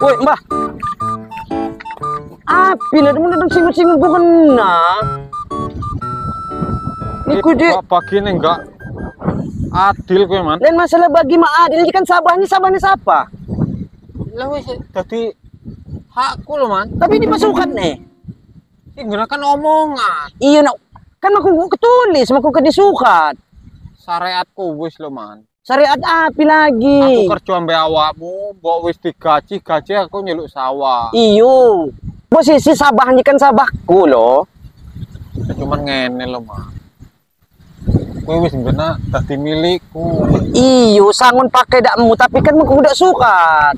Woi, Mbah. Api lah, temen datang singut-singut gua kena. Niku di bagi ini enggak adil kowe, Man. Dan masalah bagi mah adil ini kan sabahnya siapa? Lah wis dadi hakku lho, Man. Tapi ini pasukan nih. Ini kan omongan. Iya, nak. Kan aku ketulis, aku ke disukat. Syariatku wis lho, Man. Syariat api lagi. Aku kerja ambek awakmu, mbok wis digaji, gaji aku nyeluk sawah. Iyo. Posisi sabahnya kan sabahku loh. Ya, cuman ngene lho, Man. Kowe wis ngena dadi milikku. Iyo, sangun pakai dakmu, tapi kan aku udah sukat.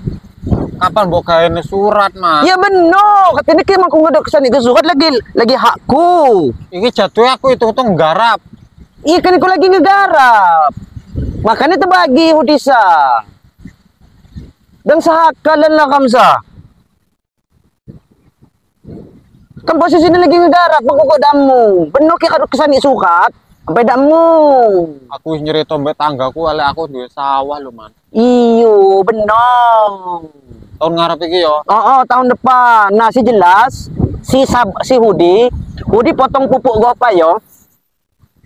Kapan mbok gaene surat, Man? Ya bener, katanya ki mangko ngedok kesani ke surat lagi hakku. Iki jatuh aku itu nggarap. Iya kan aku lagi ngegarap. Makanya terbagi Hudisa. Dan sehakalan lah kamsa. Kan posisinya lagi ngegarap, mangko kok damu. Bener ki kaduk kesani surat. Sampai damu. Aku wis nyerita mbek tanggaku, ale aku duwe sawah lho, Man. Iyo, bener. Tahun ngarep iki yo. Oh, tahun depan. Nah, si jelas si Hudi, Hudi potong pupuk gopa yo.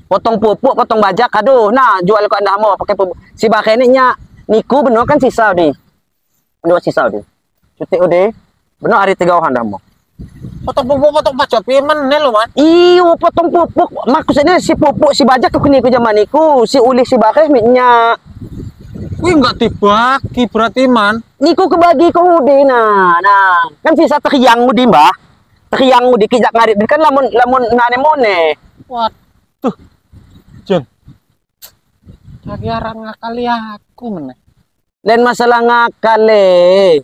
Potong pupuk, potong bajak, aduh. Nah, jual ke anda mau pakai pupuk. Si bakene nya niku bener kan sisa Hudi. Dua sisa Hudi. Cuti Hudi. Bener hari tiga orang anda mau. Potong pupuk, potong bajak piye meneh lho, Man? Iyo, potong pupuk. Maksudnya si pupuk si bajak aku niku zaman niku, si ulih si bakeh minyak. Kuwi enggak dibagi berarti, Man. Niku kebagi ke Hudi nah. Nah, kan sisa teriang Hudi, Mbah. Teriang Hudi kijak ngarit kan lamun lamun nane mone. Waduh. Jen. Cari arang ngakali aku meneh. Lain masalah ngakali.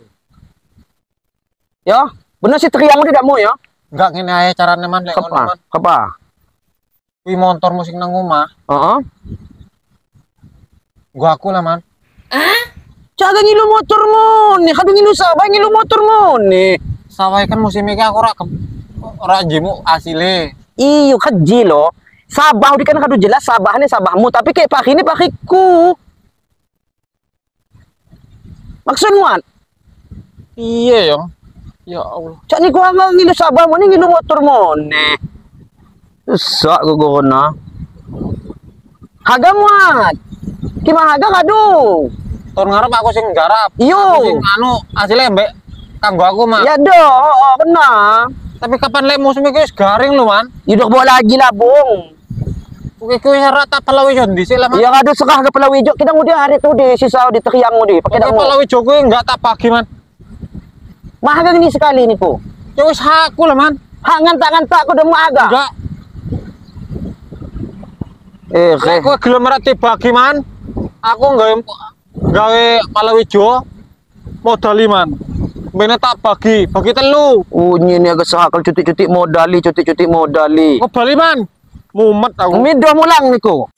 Yo, bener si teriang Hudi tidak mau yo. Enggak ngene ae carane, Man, lek ngono, Man. Kepa? Kuwi motormu sing nang omah. Heeh. Gua aku lah, Man. Caga ngilu motor mo nih, kadu ngilu sawah ngilu motor mo nih. Sawah kan musim iki aku ora njimu asile. Iyo keji loh. Sabah udah kan kadu jelas sabah nih sabahmu, tapi kayak pagi ini pakiku. Maksudmu an? Iya yo. Ya Allah. Cak nih gua ngilu sabah mo nih ngilu motor mo nih. Susah gua gona. Haga muat. Kima haga kadu. Tahun ngarep aku sing nggarap. Iyo. Aku sing anu asile mbek kanggo aku, Man. Ya doh, oh, benar. Tapi kapan lek musim iki wis garing lho, Man. Ya udah bawa lagi lah, Bung. Oke, kowe ora tak pelawijo dhisik lah, Man. Ya kadu sekah ke pelawijo kita ngudi hari tuh di sisa di teriang ngudi pakai dakmu. Pelawijo kuwi enggak tak bagi, Man. Mahal ini sekali niku. Ya wis hakku lah, Man. Hak ngantak-ngantak aku udah agak. Enggak. Kowe gelem ora dibagi, Man. Aku gawe palawijo modali, Man. Bene tak bagi telu. Unyi ni agak sehakal cutik-cutik modali, cutik-cutik modali. Kok bali, Man? Mumet aku. Midoh mulang niku.